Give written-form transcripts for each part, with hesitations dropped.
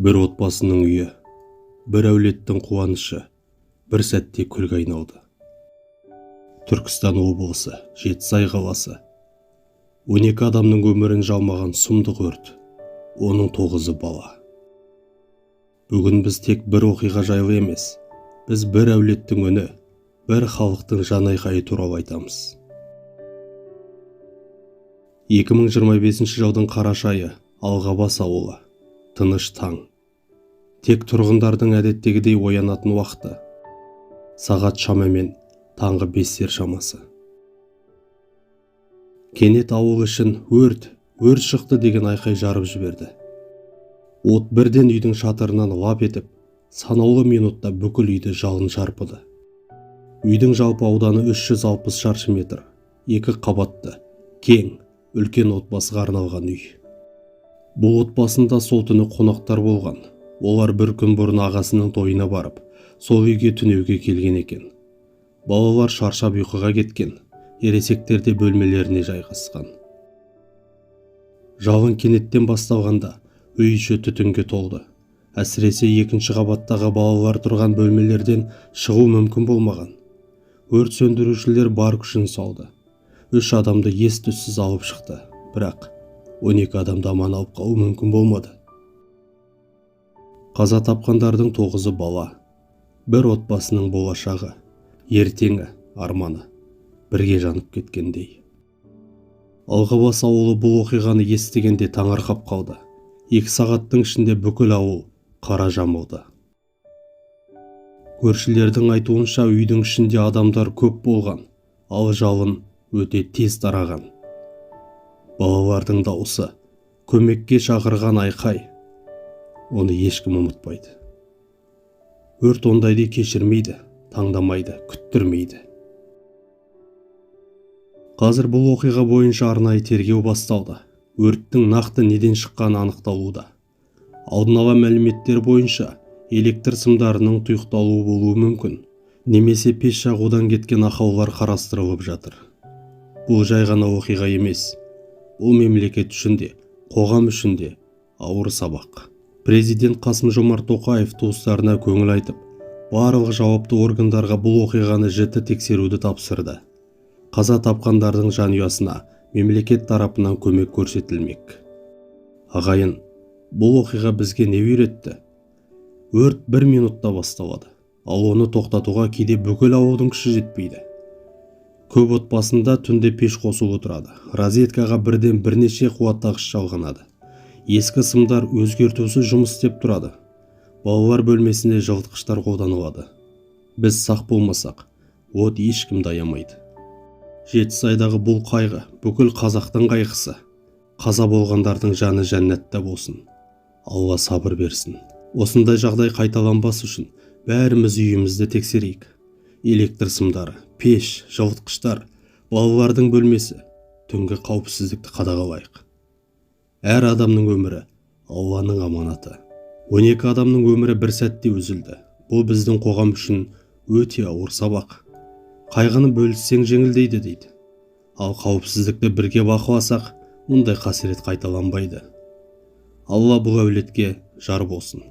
Бір отбасының үйі, бір әулеттің қуанышы бір сәтте күлге айналды. Түркістан облысы, Жетісай қаласы. 12 адамның өмірін жалмаған сұмдық өрт, оның 9-ы бала. Бүгін біз тек бір оқиға жайлы емес, біз бір әулеттің үні, бір халықтың жанайқайы туралы айтамыз. 2025 жылдың қараша айы, Алғабас ауылы. Тыныш таң. Тек тұрғындардың әдеттегідей оянатын уақыты. Сағат шамамен таңғы 5-тер шамасы. Кенет ауыл ішін «Өрт, өрт шықты!» деген айқай жарып жіберді. От бірден үйдің шатырынан лап етіп, санаулы минутта бүкіл үйді жалын шарпыды. Үйдің жалпы ауданы 360 шаршы метр, екі қабатты, кең, үлкен отбасыға арналған үй. Бұл отбасында сол түні қонақтар болған. Олар бір күн бұрын ағасының тойына барып, сол үйге түнеуге келген екен. Балалар шаршап ұйқыға кеткен, ересектер де бөлмелеріне жайғасқан. Жалын кенеттен басталғанда үй іші түтінге толды. Әсіресе екінші қабаттағы балалар тұрған бөлмелерден шығу мүмкін болмаған. Өрт сөндірушілер бар күшін салды. Үш адамды ес-түссіз алып шықты, бірақ 12 адамды аман алып қалу мүмкін болмады. Қаза тапқандардың 9-ы бала. Бір отбасының болашағы, ертеңі, арманы бірге жанып кеткендей. Алғабас ауылы бұл оқиғаны естігенде таңырқап қалды. 2 сағаттың ішінде бүкіл ауыл қара жамылды. Көршілердің айтуынша, үйдің ішінде адамдар көп болған, ал жалын өте тез тараған. Балалардың дауысы, көмекке шақырған айқай, оны ешкім ұмытпайды. Өрт ондайды кешірмейді, таңдамайды, күттірмейді. Қазір бұл оқиға бойынша арнайы тергеу басталды. Өрттің нақты неден шыққаны анықталуда. Алдын ала мәліметтер бойынша, электр сымдарының тұйықталуы болуы мүмкін немесе пеш жағудан кеткен ақаулар қарастырылып жатыр. Бұл жай ғана оқиға емес, бұл мемлекет үшін де, қоғам үшін де ауыр сабақ. Президент Қасым-Жомарт Тоқаев туыстарына көңіл айтып, барлық жауапты органдарға бұл оқиғаны жіті тексеруді тапсырды. Қаза тапқандардың жанұясына мемлекет тарапынан көмек көрсетілмек. Ағайын, бұл оқиға бізге не үйретті? Өрт бір минутта басталады, ал оны тоқтатуға кейде бүкіл ауылдың күші жетпейді. Көп отбасында түнде пеш қосулы тұрады. Розеткаға бірден бірнеше қуаттағыш жалғанады. Ескі сымдар өзгертусіз жұмыс істеп тұрады. Балалар бөлмесінде жылытқыштар қолданылады. Біз сақ болмасақ, от ешкімді аямайды. Жетісайдағы бұл қайғы бүкіл қазақтың қайғысы. Қаза болғандардың жаны жәннатта болсын. Алла сабыр берсін. Осындай жағдай қайталанбас үшін бәріміз үйімізді тексерейік. Электр сымдары, пеш, жылытқыштар, балалардың бөлмесі, түнгі қауіпсіздікті қадағалайық. Әр адамның өмірі Алланың аманаты. 12 адамның өмірі бір сәтте үзілді. Бұл біздің қоғам үшін өте ауыр сабақ. Қайғыны бөліссең, жеңілдейді дейді. Ал қауіпсіздікті бірге бақыласақ, мұндай қасірет қайталанбайды. Алла бұл әулетке жар болсын.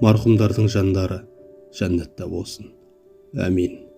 Марқұмдардың жандары жәннатта болсын. Әмин.